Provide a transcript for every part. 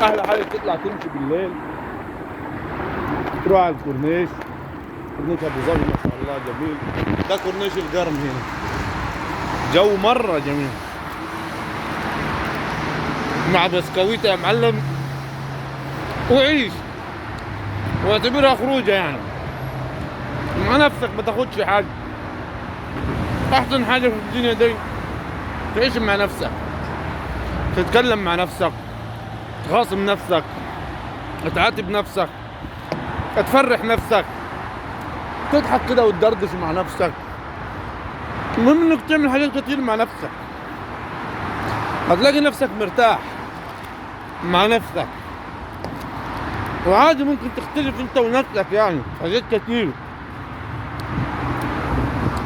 احلى حاجة تطلع تمشي بالليل، تروح على الكورنيش، كورنيش ابو ظبي ما شاء الله جميل. ده كورنيش القرم هنا، جو مرة جميل مع بسكويت يا معلم، وعيش واعتبرها خروجه يعني مع نفسك، ما تاخدش حاجة. احسن حاجة في الدنيا دي تعيش مع نفسك، تتكلم مع نفسك، تخاصم نفسك، تعاتب نفسك، تفرح نفسك، تضحك كده وتدردش مع نفسك. المهم انك تعمل حاجات كتير مع نفسك، هتلاقي نفسك مرتاح مع نفسك. وعادي ممكن تختلف انت ونفسك يعني حاجات كتير.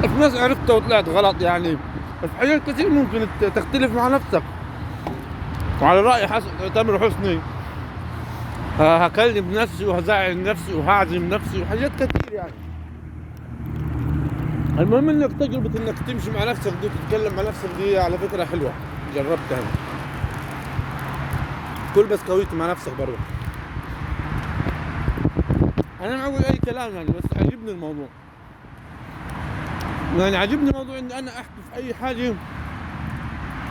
في ناس عرفتها وطلعت غلط يعني، في حاجات كتير ممكن تختلف مع نفسك. وعلى رأي تامر حسني، هكلم نفسي وهزعل نفسي وهعزم نفسي وحاجات كتير يعني. المهم انك تجربة انك تمشي مع نفسك دي وتتكلم مع نفسك دي على فكرة حلوة، جربتها. كل بسكويت مع نفسك برضه. انا ما اقول اي كلام يعني، بس عجبني الموضوع. يعني عجبني موضوع اني انا احكي في اي حاجة،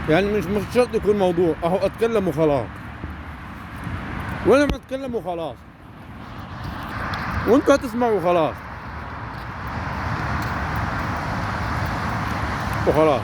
يعني مش شرط يكون موضوع، اهو اتكلم وخلاص، وانا ما اتكلم وخلاص، وانتوا هتسمعوا وخلاص وخلاص.